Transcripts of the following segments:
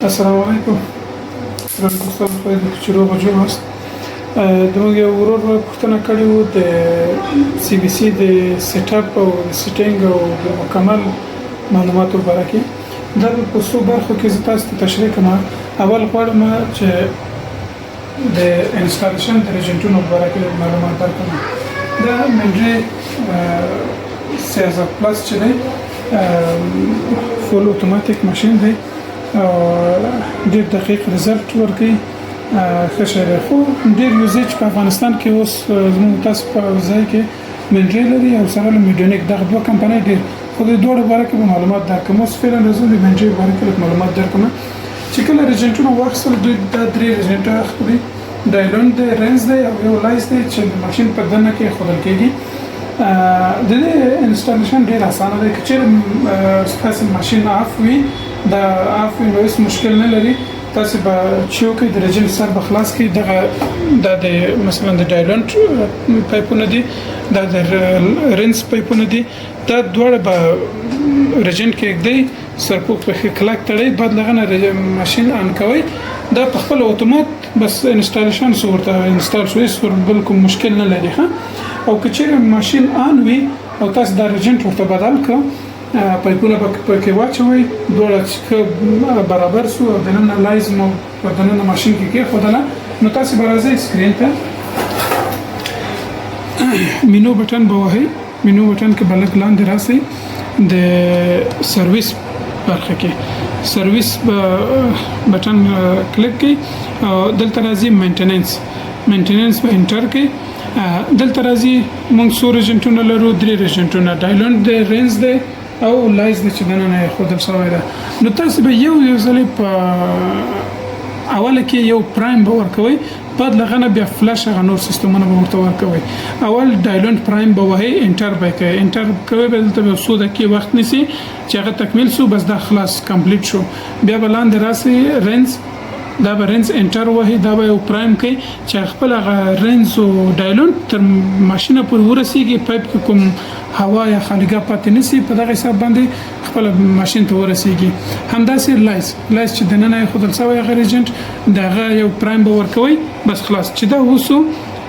السلام علیکم ګران دوستان، خدای دې چې روغ جوړ یاست. د موږ یو ورور پوښتنه کړې وو د CBC د setup او د setting او د مکمل معلوماتو باره کې. دا به په څو برخو کې زه تاسو ته تشریح کړم. اول غواړم چې د installation د reagent ونو باره کې معلومات درکړم. دا Mindray 3000 Plus چې دی، full automatic ماشین دی او ډېر دقیق result ورکوي. ښه شی دی، خو ډېر usage په افغانستان کې اوس زموږ تاسو په ځای کې Mindray لري او سره له Medonic، دغه دوه کمپنۍ ډېر. خو د دواړو باره کې به معلومات درکړم. اوس فعلا راځو د Mindray باره کې لږ معلومات درکړم. چې کله reagent ونه واخیستل، دوی دا درې reagent اخلي: diluent دی، rinse دی او یو lyse دی چې د ماشین په دننه کې ښودل کېږي. د دې installation ډېر اسانه دی. که چېرې ستاسې ماشین off وي، دا off وي، نو هېڅ مشکل نه لري. تاسې به چې وکړئ، د reagent سر به خلاص کړئ. دغه دا د مثلا د diluent پایپونه دي، دا د rinse پایپونه دي. دا دواړه به reagent کې ږدئ، سرپوښ په ښه کلک تړئ، بعد له هغه نه ماشین on کوئ. دا په خپل اتومات بس installation سو، ورته install شو، هېڅ بل کوم مشکل نه لري. ښه، او که چېرې ماشین on وي او تاسو دا reagent ورته بدل کړ، پایپونه به پکې واچوئ، دواړه چې ښه برابر سو او دننه lyse مو په دننه ماشین کې کېښودله، نو تاسې به راځئ screen ته، menu button به وهئ. menu button کې به لږ لاندې راسئ، د سرویس برخه کې سرویس به button click کړئ او دلته راځي maintenance. maintenance به enter کړئ. دلته راځي موږ څو reagent ونه لرو؟ درې reagent ونه: diluent دی، rinse دی او lyse دی چې دننه یې ښودل شوی ده. نو تاسو به یو یو ځلې په اوله کې یو prime به ورکوئ، بعد له هغه نه بیا flush هغه نور سیستمونه به ورته ورکوئ. اول diluent prime به وهئ، enter به کوئ، enter کوئ به. دلته به څو دقیقې وخت نیسي چې هغه تکمیل سو، بس دا خلاص complete شو. بیا به لاندې راسي rinse، دا به rinse enter وهي، دا به یو prime کوي چې خپل هغه rinse او diluent تر ماشینه پورې ورسیږي، pipe کې کوم هوا یا خالیګاه پاتې نسی، په دغه حساب باندې خپل ماشین ته ورسیږي. همداسې lyse. lyse چې دننه یې ښودل سوی هغه reagent، د هغه یو prime به ورکوي، بس خلاص. چې دا وسو،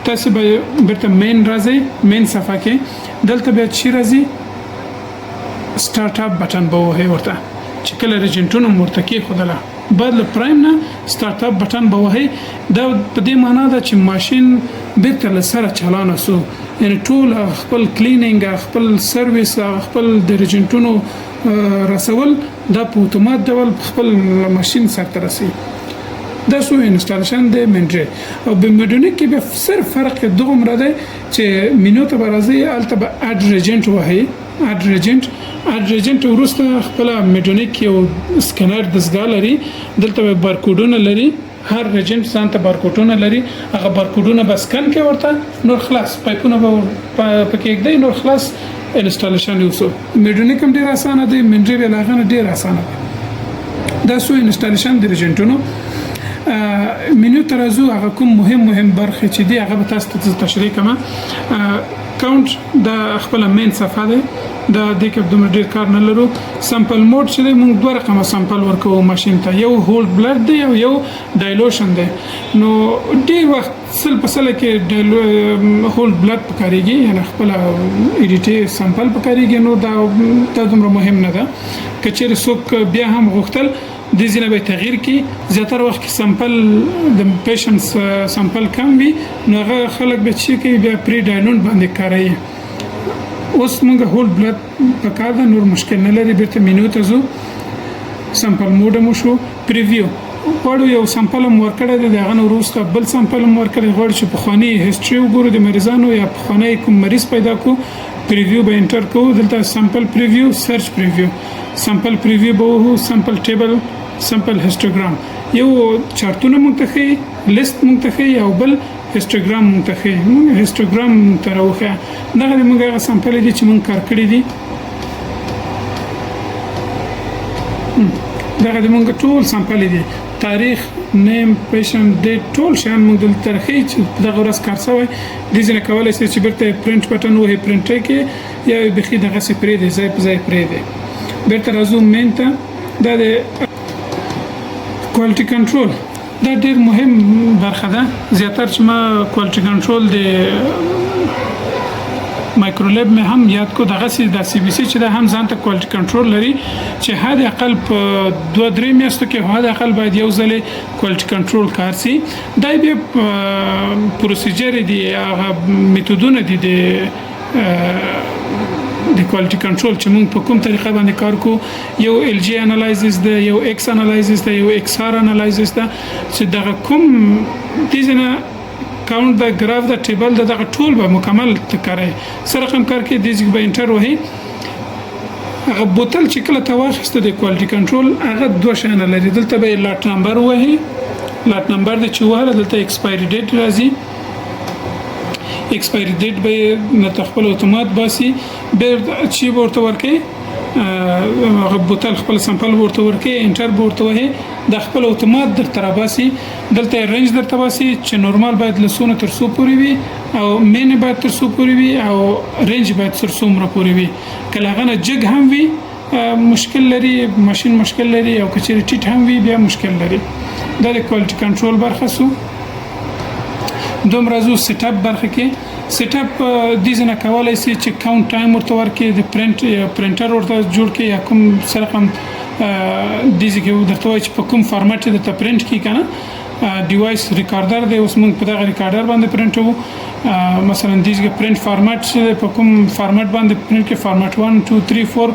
تاسې به بیرته main راځئ. main صفحه کې دلته بیا چې راځي، start up button به وهئ ورته. چې کله reagent ونه مو ورته کېښودله، بعد له prime نه start up button به وهئ. دا په دې معنا ده چې ماشین بیرته له سره چالانه سو، یعنی ټول خپل cleaning، خپل سرویس، خپل د reagent ونو رسول، دا په اتومات ډول خپل ماشین سرته رسي. دا سو installation د Mindray. او به Medonic کې بیا صرف فرق دغومره دی چې مینو ته به راځئ، هلته به add reagent وهئ. add reagent، add reagent وروسته خپله Medonic یو سکنر دستګاه لري، دلته به بارکوډونه لري. هر reagent ځان ته بارکوډونه لري، هغه بارکوډونه به سکن کوي ورته. نور خلاص، پایپونه به پکې ږدئ، نور خلاص، installation یې وسو. Medonic هم ډېر اسانه دی، Mindray بیا له هغه نه ډېر اسانه دی. دا سو installation د reagent ونو. مینو ته راځو، هغه کوم مهم مهم برخې چې دی، هغه به تاسو ته تشریح کړم. count دا خپله main صفحه ده، دا دې کې دومره ډېر کار نه لرو. sample mode چې دی، موږ دوه رقمه sample ورکوو ماشین ته: یو whole blood دی او یو dilution دی. نو ډېر وخت 100% کې whole blood پکارېږي، یعنی خپله EDTA sample پکارېږي. نو دا دومره مهم نه ده. که چېرې څوک بیا هم غوښتل، دې ځینې به تغییر کی. زیاتره وخت کې sample د patients sample کم وي، نو هغه خلک به چې کوي، بیا pre diluent باندې کاروي. اوس موږ whole blood پکار ده، نور مشکل نه لري. بیرته مینو ته ځو، sample mode مو شو. preview غواړو، یو sample هم ورکړی دی، د هغه نه وروسته بل sample هم ورکړی. غواړو چې پخوانی history وګورو د مریضانو یا پخوانی کوم مریض پیدا کو، preview به enter کوو. دلته sample preview، search preview، sample preview به وهو. sample table، sample histogram، یو چارتونه مونږ ته ښیي، لیست مونږ ته ښیي او بل histogram مونږ ته ښیي. مونږ histogram مونږ ته راوښیه. دغه د مونږ هغه sample دي چې مونږ کار کړي دي. دغه د مونږ ټول sample دي، تاریخ، name، patient، date، ټول شیان مونږ دلته ښیي چې دغه ورځ کار سوی. دې ځینې کولی شئ چې بیرته print button وهي، پرنټ یې کړي یا یې بیخي دغسې پرېږدي، ځای په ځای پرېږدي. بیرته راځو main ته. دا د Quality control دا ډیر مهم برخه ده. زیاتر چې ما quality control د مایکرولیب مې هم یاد کو، دغه سي د CBC چې دا هم ځان ته quality control لري چې حد اقل په 2-3 میاشتو کې حد اقل باید یو ځل quality control کار سي. دا بیا procedure دی، هغه میتودونه دي د quality control چې موږ په کوم طریقه باندې کار کو. یو LG analysis ده، یو X analysis ده، یو XR analysis ده، چې دغه کوم دې ځنه count د ګراف د table د دغه ټول به مکمل تکره سره رقم کار کې. دې به enter وهي. هغه بوتل چې کله ته واخیسته د quality control، هغه دوه شیان لري. دلته به lot number وهي، lot number د چې وهله، دلته expiry date راځي. Expiry date به نه خپل اتومات باسي. بیا چې ورته ورکې، هغه بوتل خپل sample ورته ورکې، enter ورته وهي، د خپل اتومات درته راباسي. دلته range درته باسي چې نورمال باید له څو نه تر څو پورې وي، او mean باید تر څو پورې وي، او range باید تر څومره پورې وي. کله هغه نه جګ هم وي مشکل لري، ماشین مشکل لري، او که چیرې ټیټ هم وي بیا مشکل لري. دا د quality control برخه سو. دوم راځو setup برخه کې. Setup دې ځنه کولای شي چې count time ورته ورکړي، د print printer ورته جوړ کړي، یا کوم سره رقم دې ځای کې درته وایي چې په کوم فارمټ درته پرنټ کی کنه. Device recorder دی، اوس موږ په دغه recorder باندې پرنټ وو. مثلا دې کې print format چې په کوم فارمټ باندې پرنټ کې، فارمټ 1، 2، 3، 4،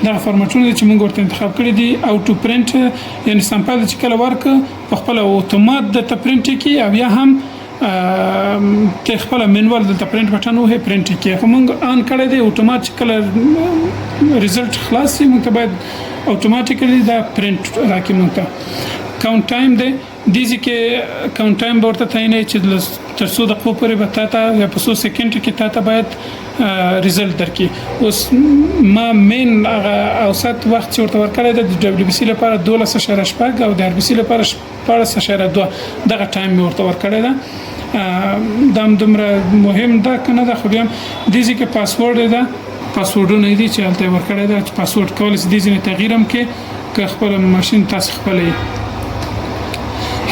دغه فارمټونه چې موږ ورته انتخاب کړی دي. Auto print یعنی sample چې کله ورک، په خپل اتومات د پرنټ کی، او یا هم ته خپل manual دلته print button وهې، پرنټ کی. خو موږ on کړی دی اتومات، چې کله result خلاص شي، موږ ته باید automatically دا پرنټ راکړي. موږ ته count time دی. دې کې count time به ورته تعینوي چې تر څو دقیقو پورې به تا ته یا په څو سیکنډ کې تا ته باید result درکړي. اوس ما mean هغه اوسط وخت چې ورته ورکړی دی، د WBC لپاره 12.6 او د RBC لپاره 16.2، دغه time مې ورته ورکړی ده. دا هم دومره مهم ده که نه ده، خو بیا هم دې ځای کې پاسورډ ده، پاسورډونه دي چې هلته یې ورکړی ده چې پاسورډ کولی شي دې ځینې تغییر هم کې که خپل ماشین تاسو خپله یې.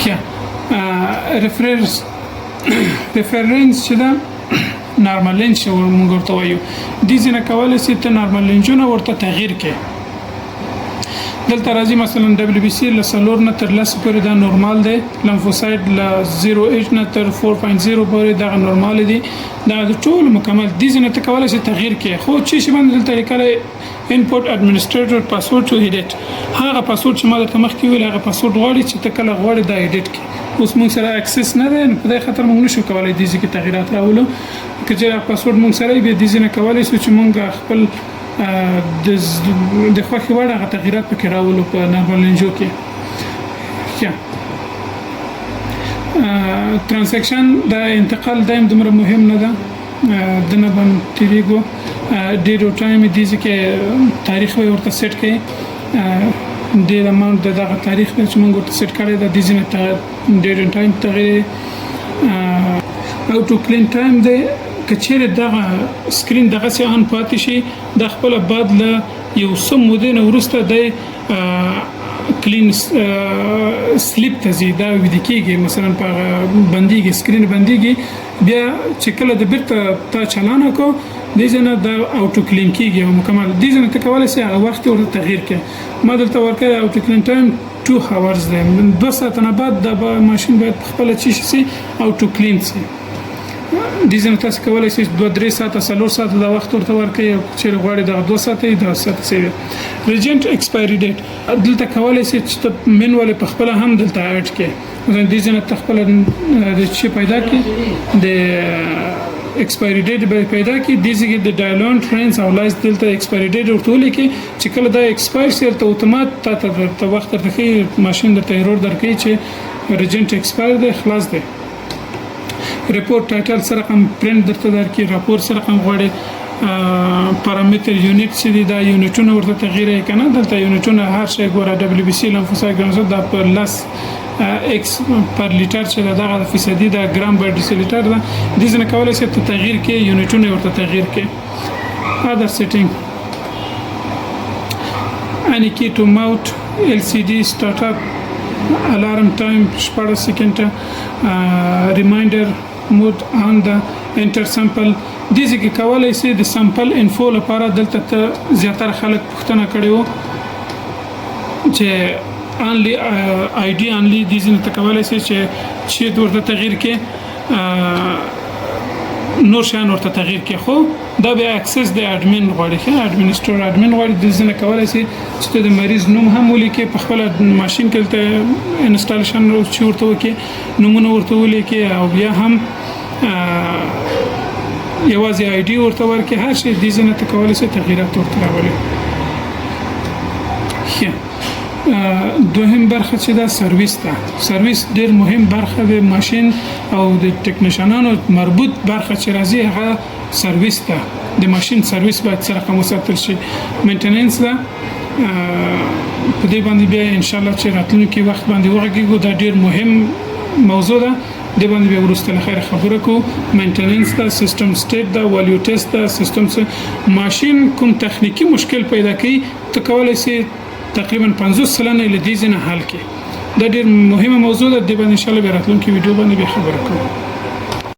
ښه، reference چې ده، normal range موږ ورته وایو، دې ځینې کولی شي ته normal range ونه ورته تغییر کې. دلته راځي مثلا WBC له 4 نه تر 10 پورې دا نورمال دی، lymphocyte له 0.8 نه تر 4.0 پورې دغه نورمال دي. دا د ټول مکمل دي ځینې ته کولی شي تغییر کې. خو چې شي باندې دلته لیکلی input administrator password to edit، هغه پاسورډ چې ما درته مخکې ویل، هغه پاسورډ غواړي چې ته کله غواړې دا edit کړي. اوس موږ سره access نه دی، نو په دې خاطر موږ نشو کولای دې ځای کې تغییرات راولو. که چېرې پاسورډ موږ سره وي، بیا دې ځای نه کولی شو چې موږ خپل د خوښې وړ هغه تغییرات پکې راولو په normal range و کې. ښه، transaction د انتقال دایم دومره مهم نه ده، دنه به تیریږو. Date او time دې ځای کې تاریخ به ورته سیټ کړئ. Date amount د دغه تاریخ دی چې موږ ورته سیټ کړی ده. دې ځای نه date and time تغییر. Auto clean time دی، که چیرې دغه screen دغسې on پاتې شي، د خپله بعد له یو څه مودې نه وروسته دی clean sleep ته ځي، دا ویده کېږي، مثلا په هغه بندېږي، screen بندېږي. بیا چې کله د بیرته تا چالانه کو، دې ځای نه دا auto clean کېږي او مکمل. دې ځای نه ته کولی شې هغه وخت ورته تغییر کړې. ما دلته ورکړی auto clean time 2 hours دی، 2 ساعته نه بعد دا ماشین باید په خپله چې شي auto clean شي. دې ځای نه تاسو کولی شئ 2-3 ساعته، 4 ساعته دا وخت ورته ورکړئ، او که چېرې غواړئ دغه 2 ساعته یې 2 ساعته سوي. Reagent expiry date دلته کولی شئ چې ته manually په خپله هم دلته add کړې. مثلا دې ځای نه ته خپله د چې پیدا کړې، د expiry date به پیدا کړي. دې ځای کې د diluent، rinse او lyse دلته expiry date ورته ولیکي چې کله دا expire شي، هلته اتومات تا ته درته وخت درته ښیي، ماشین درته error درکوي چې reagent expire دی، خلاص دی. Report title څه رقم پرنټ درته درکړي، راپور څه رقم غواړي. Parameter unit چې دي، دا یونټونه ورته تغییر یې کنه. دلته یونټونه هر شی ګوره، WBC، lymphocyte ګرام، دا په 10 x per liter چې ده، دغه فیصدي ده، gram per deciliter ده. دې ځینې کولی شي ته تغییر کې، یونټونه ورته تغییر کې. Other setting، any key to mode، LCD startup. Alarm time 16 سیکنډه، reminder mode on ده. Enter sample، دې ځای کې کولی سي د sample info لپاره. دلته ته زیاتره خلک پوښتنه کړې وو چې only ID only. دې ځای ته کولی سي چې ورته تغییر کې، نور شیان ورته تغییر کې، خو دا بیا access د ادمین غواړي، ښه administrator، admin غواړي. د ځینې کولای شي چې ته د مریض نوم هم ولیکې په خپل ماشین کې، ته installation چې ورته وکې، نومونه ورته ولیکې او بیا هم یوازې ID ورته ورکې. هر شی د ځینې ته کولای شي تغییرات ورته راولي. ښه، دوهم برخه چې دا سرویس ده، سرویس ډیر مهم برخه ده. ماشین او د تکنیشنانو مربوط برخه چې راځي، هغه سرویس ده. د ماشین سرویس باید څه رقم وساتل شي، maintenance ده. په دې باندې بیا ان شاء الله چې راتلونکي وخت باندې وغږیږو. دا ډیر مهم موضوع ده، د باندې بیا وروسته له خیره خبره کو. Maintenance ده، system state ده، value test ده. سیستم ماشین کوم تخنیکی مشکل پیدا کوي، ته کولای شي تقریبا 50% له دې ځینه حل کړي. دا ډیر مهمه موضوع ده. د باندې ان شاء الله بیا راتلونکي ویډیو باندې بیا خبره کوو.